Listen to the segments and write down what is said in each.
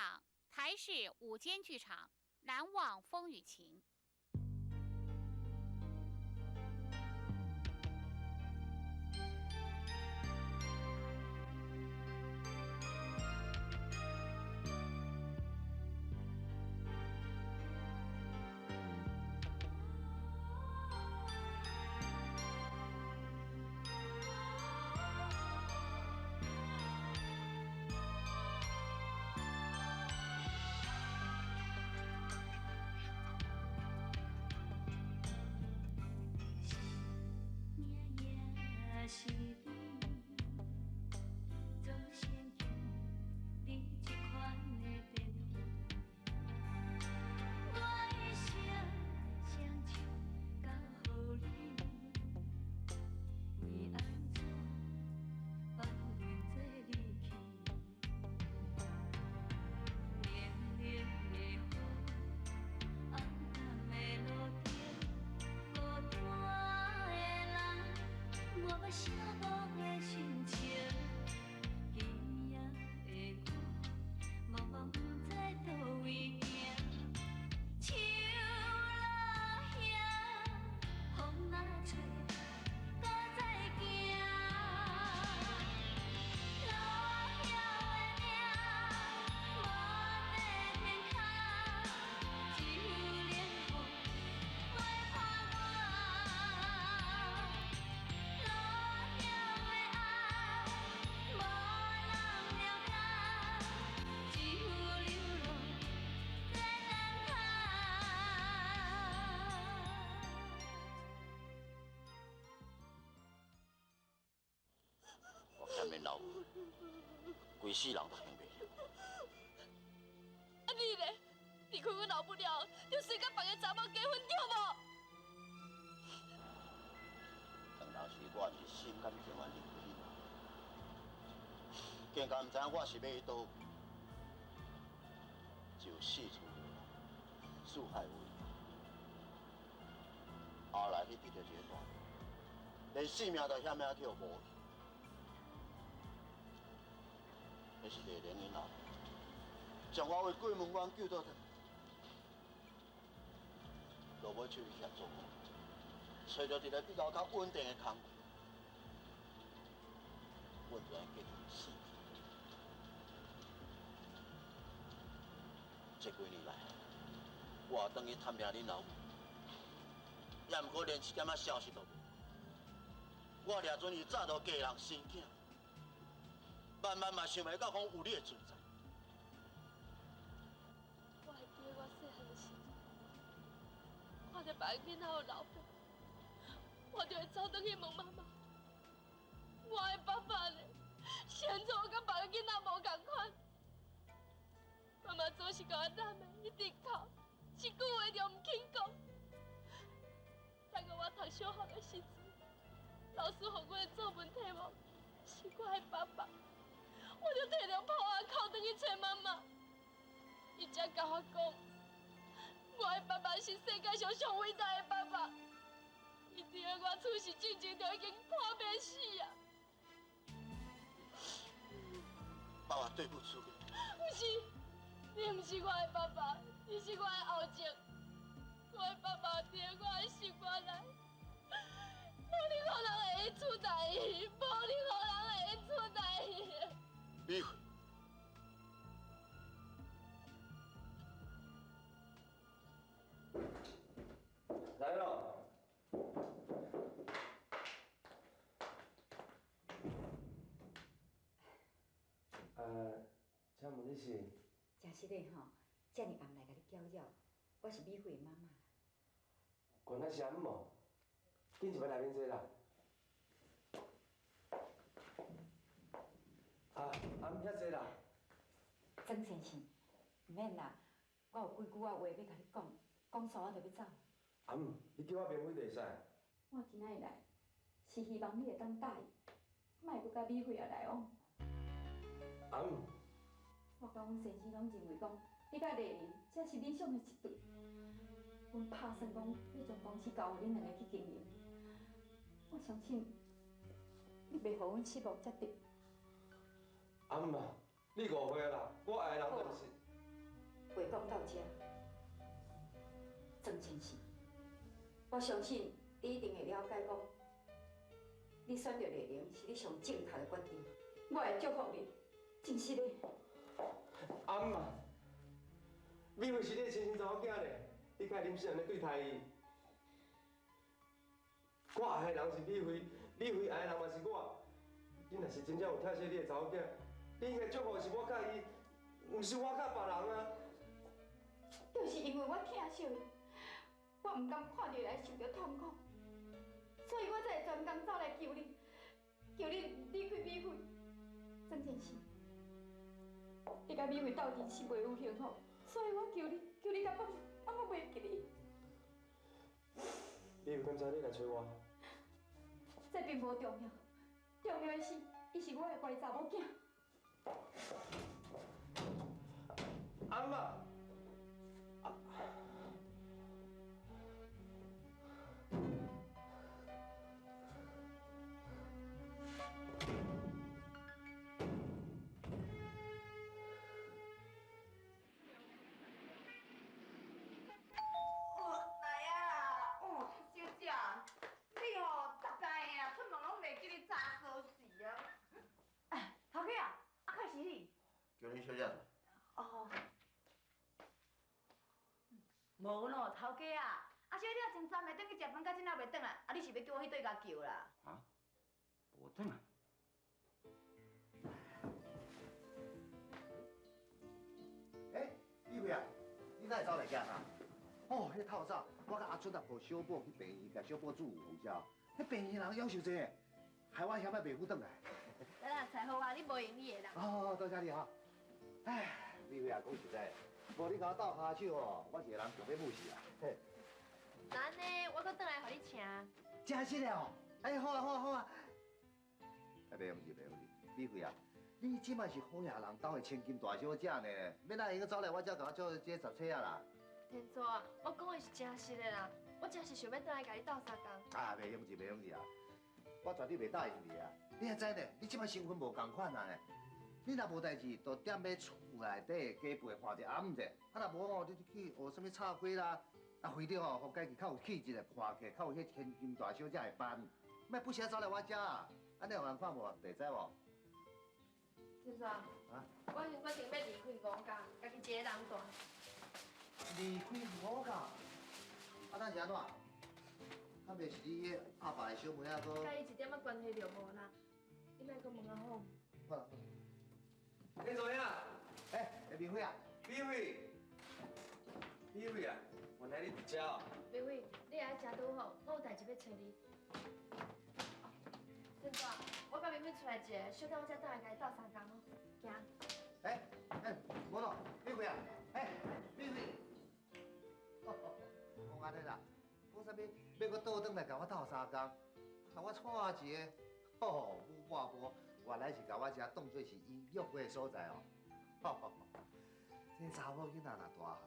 场台视午间剧场《难忘风雨情》。规世人都听袂晓。啊你咧？离开阮老母了，就随佮别个查某结婚对无？当时我是心甘情愿离开你，更加毋知影我是欲去佗位，就四处流浪，四海为家。后来去得著一个大病，连性命都险仔去予无去。彼是丽莲𪜶老母，将我为鬼门关救倒转，落尾手去协助我，揣著一个比较较稳定的工课，阮就按呢结婚死去。这几年来，我也转去探听恁老母，也毋过连一点仔消息都无。我掠准伊早就嫁人生囝。慢慢嘛想袂到讲有你的存在。我会记得我细汉的时阵，看著别个囡仔有老爸，我就会走转去问妈妈：我的爸爸呢？是按怎我佮别个囡仔无仝款？妈妈总是共我揽的，一直哭，一句话就毋肯讲。等到我读小学的时阵，老师予阮的作文题目是我的爸爸。我就提著破仔哭转去揣妈妈，伊才共我讲，我的爸爸是世界上上伟大的爸爸。伊伫咧我出世之前就已经破病死啊！爸爸对不起你。毋是，你毋是我的爸爸，你是我的后情。我的爸爸伫咧我的心肝内，无任何人会取代伊，无任何人会取代伊。美惠，来了。请问你是？诚实的吼，遮尔暗来共你搅扰，我是美惠的妈妈啦。原来是按呢哦，紧入来内面坐啦。啊，啊，遐坐啦。曾先生，毋免啦，我有几句仔话欲共你讲，讲煞我就欲走。啊姆，你叫我明慧就会使。我今仔日来，是希望你会当答应，莫阁佮美惠仔来往。啊姆。我佮阮先生拢认为讲，你佮丽玲才是理想的一对。阮拍算讲，欲将公司交予恁两个去经营。我相信你袂予阮失望才对。阿姆啊，你误会啦，我爱的人就毋是。我相信你一定會了解講，你選擇麗玲是你上正確的決定。我會祝福你，真實的。阿姆啊，美惠是你的親生查某囝呢，你敢會忍心按呢對待伊？我愛的人是美惠，美惠愛的人嘛是我。你若是真正有疼惜你的查某囝，你應該祝福的是我佮伊，毋是我佮別人啊。就是因為我疼惜伊，我毋甘看著伊來受著痛苦，所以我才會專工走來求你，求你離開美惠。曾先生，你佮美惠鬥陣是袂有幸福，所以我求你，求你共放，啊，我袂記你。美惠敢知你來揣我？這並無重要，重要的是，伊是我的乖查某囝。阿媽。叫恁小姐出。哦。无咯，头家啊，啊小姐真阵的，转去食饭，到这仔袂转来，啊你是欲叫我去佗共叫啦？啊？无转来？欸，美惠啊，你哪会走来遮啊？哦，彼透早我佮阿春啊抱小宝去病院，共小宝注有放射。彼病院人夭寿济，害我险仔袂赴转来。来啦，菜好啊，你无用你的啦。哦，多谢你哈。哎，美惠啊，讲实在，无你共我斗跤手哦，我一个人强欲母死啊。嘿。那按呢，我阁转来予你请。真实的哦，哎，好啊，好啊，好啊。哎，袂用是，袂用是，美惠啊，你这摆是好野人兜的千金大小姐呢，欲哪会用阁走来我遮共我做这杂差啊啦？天祖啊，我讲的是真实的啦，我真是想欲转来共你斗相共。啊，袂用是，袂用是啊，我绝对袂答应你啊！你也知呢，你这摆身份无仝款啊呢。你若无代志，就踮咧厝内底加陪看一下阿姆者。啊，若无吼，你去学啥物插花啦，啊，或者吼，予家己较有气质的，看起来较有彼千金大小姐的范，莫不时走来我遮啊，按呢予人看无，就会知无？天祖啊，我先决定欲离开吴家，家己一个人住。离开吴家？啊，咱是按怎？敢袂是你阿爸的小妹仔阁？佮伊一点仔关系就无啦，你莫阁问啊好。好啦。你怎样？欸，明辉啊，美惠，美惠啊，原来你伫遮哦。美惠，你来遮拄好，我有代志欲揣你。天祖，我佮明辉出来一下，小等我才转来共你斗相共哦。行。欸欸，无咯，美惠啊，欸，美惠，讲按呢啦，讲啥物？欲阁倒转来共我斗相共，共我带一个，吼，母半步，原来是共我遮当作是𪜶约会的所在哦。这查某囡仔若大汉哦，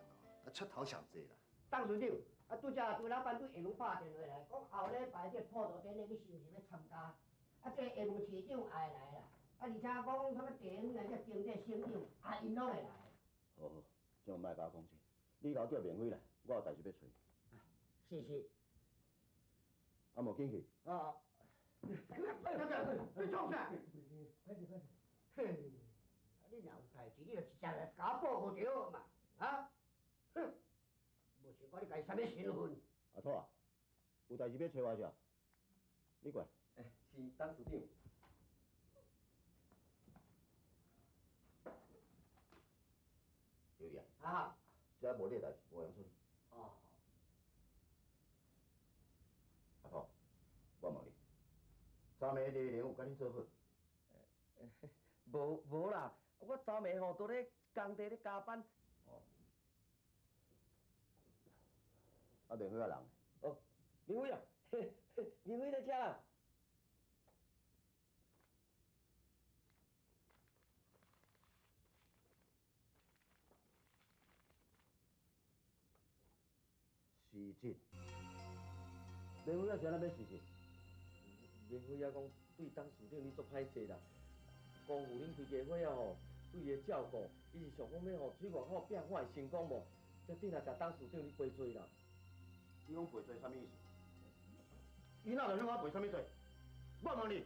啊出头上济啦。董事长，啊，拄才朱老板对厦门拍电话来，讲后礼拜这普渡典礼，你是毋是欲参加？啊，这厦门市长也会来啦，啊，而且讲啥物地方的这经济省长，啊，𪜶拢会来。好好，这莫共我讲这，你共我叫明辉来，我有代志欲揣。是是。啊，无紧去。啊。你创啥？快点快点。哼，你若有代志，你就直接来共我报告就好嘛，啊？哼，无想讲你家己啥物身份。阿土啊，有代志欲揣我是？你过来。欸，是董事长。有去啊？啊。这无你的代志，无闲处理。哦。阿土，我问你，昨暝丽玲有佮恁做伙？无啦，我昨暝吼都咧工地咧加班。哦。啊，明辉啊人？哦，明辉啊，明辉在遮啦。辞职？明辉啊，是按怎欲辞职？明辉啊，讲对董事长你足歹势啦，辜负恁规家伙仔吼对伊的照顾，伊是想讲欲予水外口变化会成功无？才转来共董事长你赔罪啦。你讲赔罪啥物意思？伊哪会向我赔啥物罪？我问你，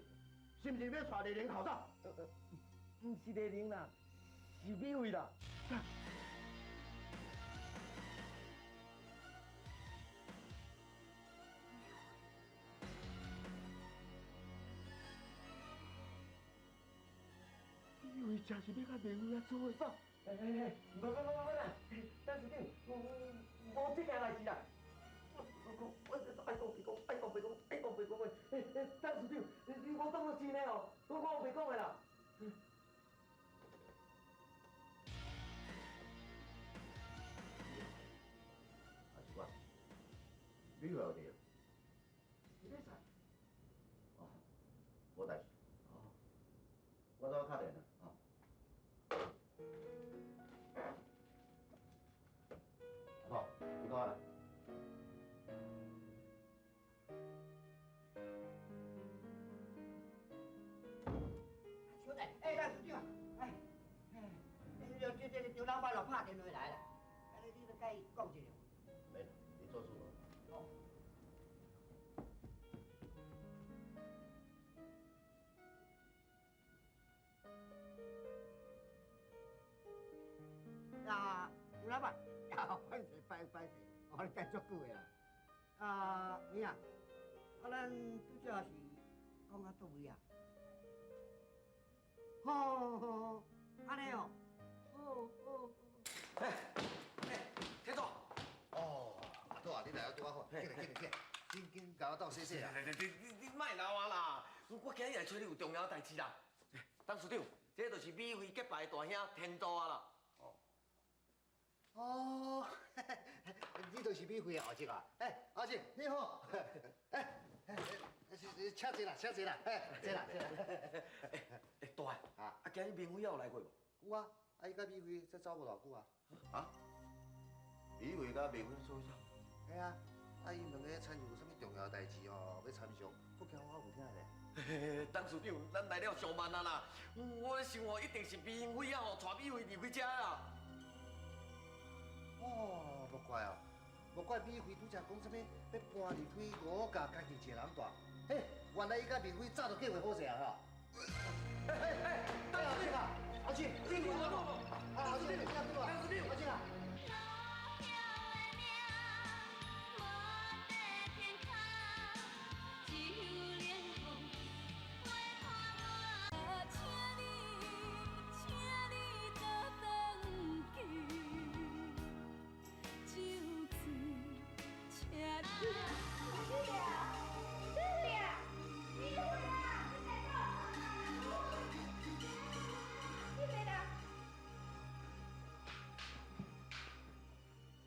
是毋是欲带丽玲逃走？毋是丽玲啦，是美惠啦。美惠真是欲佮明辉仔做伙走。哎哎哎，无无无无啦，董事长，无这件代志啦。我爱讲白讲，爱讲白讲，爱讲白讲话。哎哎，董事长，你我当作真的哦，我有白讲的啦。阿是我，你有伫？你欲啥？哦，无代志。哦，我走敲电啦，哦。阿婆，你讲啦。小弟，哎，董事长，哎，哎，这张老板又拍电话来啦，啊，你欲共伊讲一下无？免，你做主。哦。啊，张老板，啊，歹势歹歹势，我等足久的啦。啊，你啊，啊，咱拄则是讲到佗位啊？好好，按呢哦，好好。哎哎，铁总。哦，阿杜啊，你来啊拄仔好，进来进来进来，紧紧共我斗洗洗啊！你莫闹啊啦！我今日来揣你有重要代志啦。董事长，这就是美惠结拜大兄天道啊啦。哦，你就是美惠的后生啊？哎，阿叔你好。哎，请坐啦，请坐啦，哎，坐啦，坐啦。哎，大啊，啊，今日明辉也有来过无？有啊，啊，伊佮美惠才走无偌久啊。啊？美惠佮明辉做啥？系啊，啊，𪜶两个参与有啥物重要代志哦，欲参详，阁惊我有听咧。董事长，咱来了上慢啊啦！我想哦，一定是明辉啊吼，带美惠离开遮啦。哦，莫怪哦，莫怪美惠拄才讲啥物，欲搬离开五甲，家己一个人住。嘿，原来伊佮明辉早就计划好势啊！吼。哎哎，阿志啊，阿志，你有无？阿志，你阿志，阿志啊！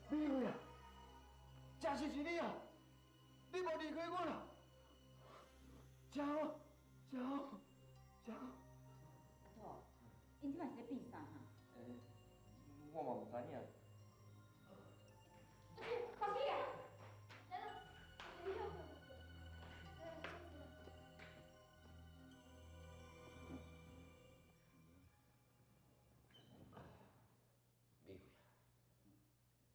美惠啊，真是是你啊！你无离开我啦，真好，真好，真好。阿土，𪜶这摆是咧变啥哈？我嘛毋知影。阿姐啊！来了，你休困。美惠啊，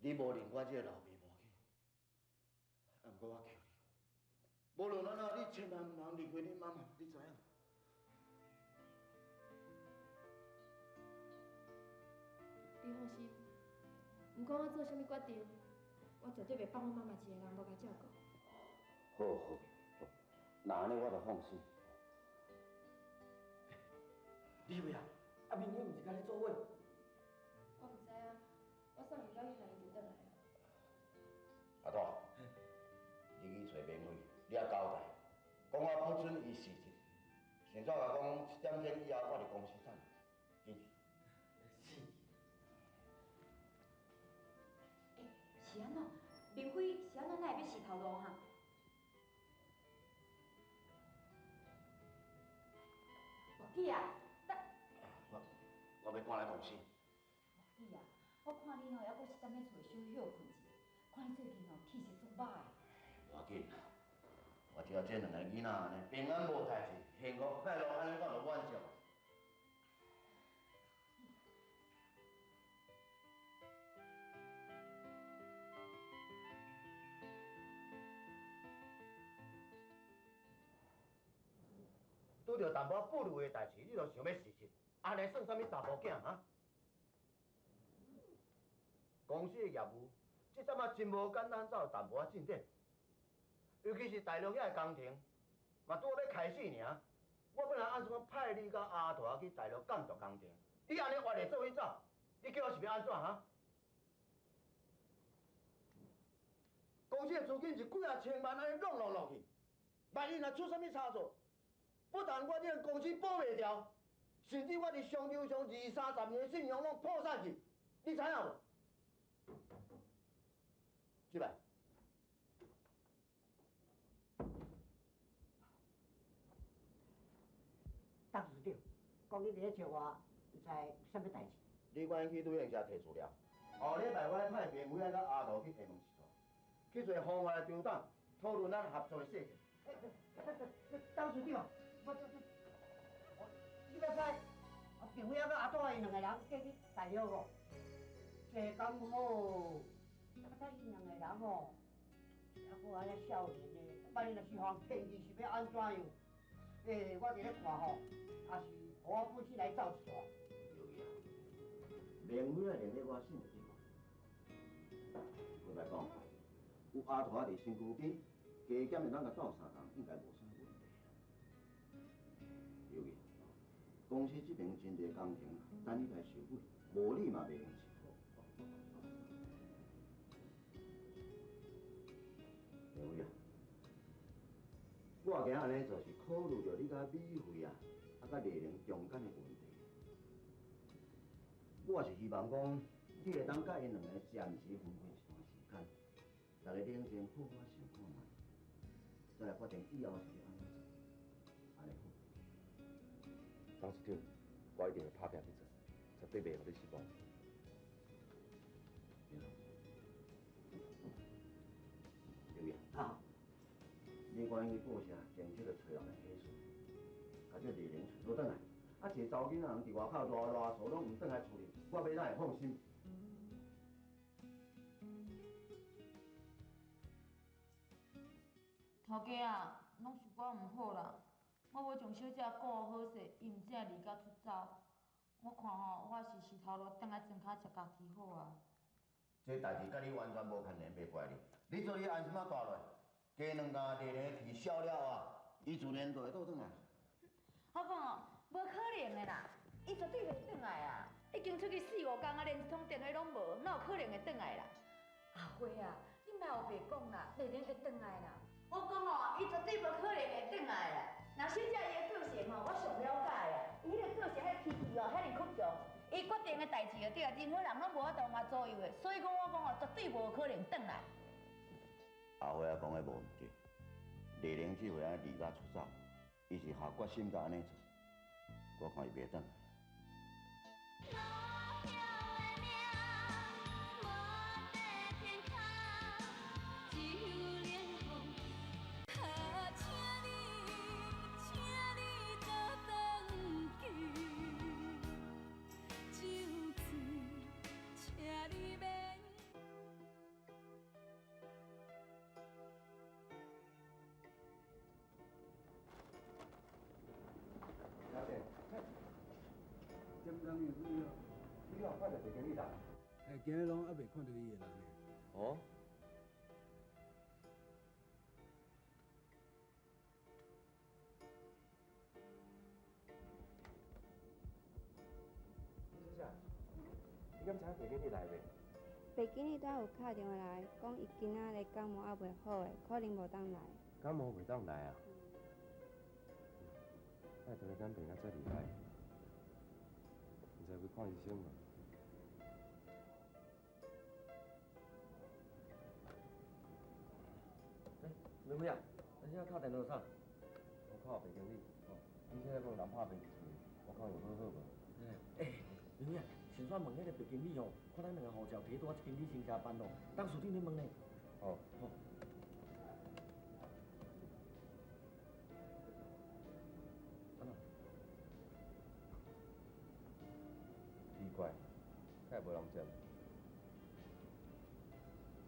你无认我这个老爸无要紧，啊，毋过我求你，无论按怎，你千万毋通离开恁妈妈，你知影？你放心，毋管我做啥物决定，我绝对袂放阮妈妈一个人无共照顾。好好好，那按呢我就放心。李慧啊，啊明辉毋是佮你做伙？我毋知啊，我送伊到彼下，伊就转来啊。阿杜，你去揣明辉，你也交代，讲我不准伊辞职，先怎共讲7点钟以后我伫公司等，紧去。是。欸，是按怎？明辉是按怎？哪会欲辞头路哈？木子啊，等。我欲赶来公司。木子啊，我看你吼，犹阁适当欲厝小歇睏一下，看你最近吼气色足歹。无要紧，我只要这两个囡仔按呢平安无代志，幸福快乐，按呢我就满足。著淡薄仔不如的代誌，你就想欲辭職，按呢算啥物查埔囝哈？公司的業務，這陣仔真無簡單，才有淡薄仔進展。尤其是大陸遐个工程，嘛拄仔欲開始爾。我本來按算講派你佮阿大去大陸監督工程，你按呢活咧做伙走，你叫我是欲按怎哈？公司的資金是幾仔千萬按呢弄弄落去，萬一若出啥物差錯，不但我這个公司保袂牢，甚至我佇商場上二三十年的信用攏破產去，你知影無？進來。董事長，講你佇咧招我，毋知有啥物代誌？你趕緊去旅行社提資料。後禮拜我愛派明輝仔佮阿桃去厦門一趟，去做方案的張董，討論咱合作的細節。董事長，我這這，你欲派明輝仔佮阿桃𪜶兩个人過去大陸無？這敢好？啊，𪜶兩個人吼，猶閣還遐少年呢，萬一若是予人騙去，是欲按怎樣？欸，我佇咧看吼，也是予我本身來走一段。有影，明輝仔連咧我信得過。我來講，有阿桃仔佇身軀邊，加減會當共鬥相共，應該無啥問題。尤其公司這邊真濟工程，等你來收尾，無你嘛袂用試。明輝啊，我今仔按呢做是考慮著你佮美惠啊，啊佮麗玲中間的問題。我是希望講，你會當佮𪜶兩個暫時分開一段時間，大家冷靜好好想看覓，再來決定以後是欲按怎做，按呢好。董事長，我一定會拍拚去做，絕對袂予你失望。有影啊！你趕緊去報社定這个揣人的喜事，共這麗玲揣倒轉來。啊，一個查某囡仔人佇外口賴賴嗦，攏毋轉來厝裡，我欲哪會放心？頭家啊，攏是我毋好啦，我無將小姐顧好勢，伊毋才會離家出走。我看吼，我是時頭路轉來莊跤食家己好啊。這代誌佮你完全無牽連，袂怪你。你做你安心仔蹛落，加兩工麗玲的氣消了啊，伊自然就會倒轉來。我講哦，無可能的啦，伊絕對袂轉來啊！已經出去四五工啊，連一通電話攏無，哪有可能會轉來啦？阿花啊，你莫烏白講啦，麗玲會轉來啦。我講哦，伊絕對無可能會轉來啦。若小姐伊的個性吼，我上了解啊。伊彼个個性、彼个脾氣哦，遐爾倔強，伊決定的代誌就對啊，任何人攏無法度嘛左右的。所以講，我講哦，絕對無可能轉來。阿花仔講的無毋對，麗玲這回按呢離家出走，伊是下決心才按呢做，我看伊袂轉來。小姐，点钟有去哦？你有看著白经理啦？哎，今日攏猶未看著伊的人呢。哦。小姐，你敢知影白經理來未？白經理拄仔有敲電話來，講伊今仔日感冒猶袂好的，可能無當來。感冒袂當來啊？哎，突然間病甲遮厲害，毋知去看醫生無？欸，明輝啊，你這敲電話啥？我敲白經理，哦，你這講人拍病佇厝，我看有好好無？欸，明輝啊，先煞問彼个白經理哦，看咱兩个護照提佇我這間旅行社辦哦，董事長咧問呢。哦，好。奇怪，敢會無人接？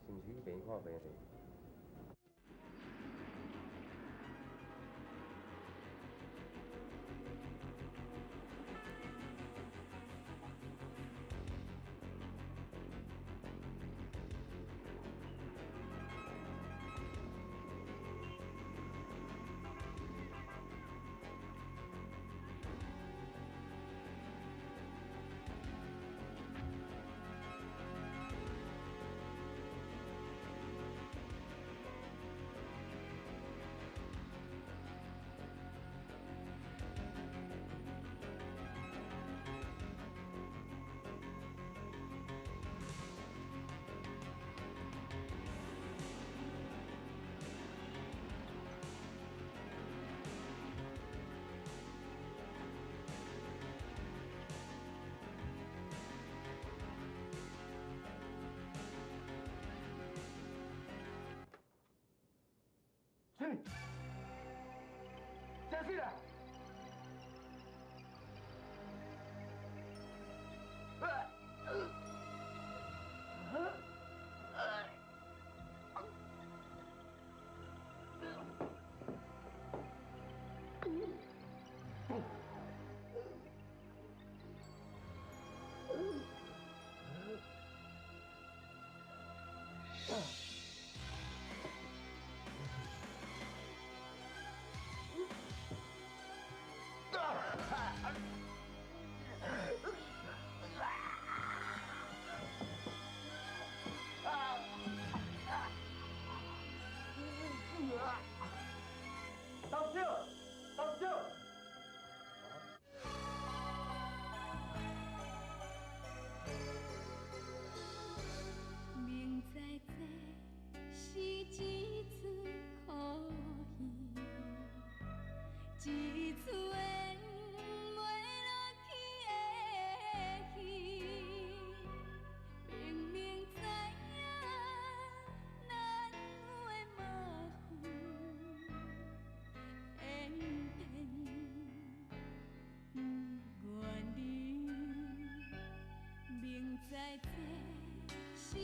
是毋是去病院看病咧？董事长，董事长。明知这是一出苦戏，一出演袂落去的戏。明明知影咱有的麻烦，偏偏不愿离。明知这是一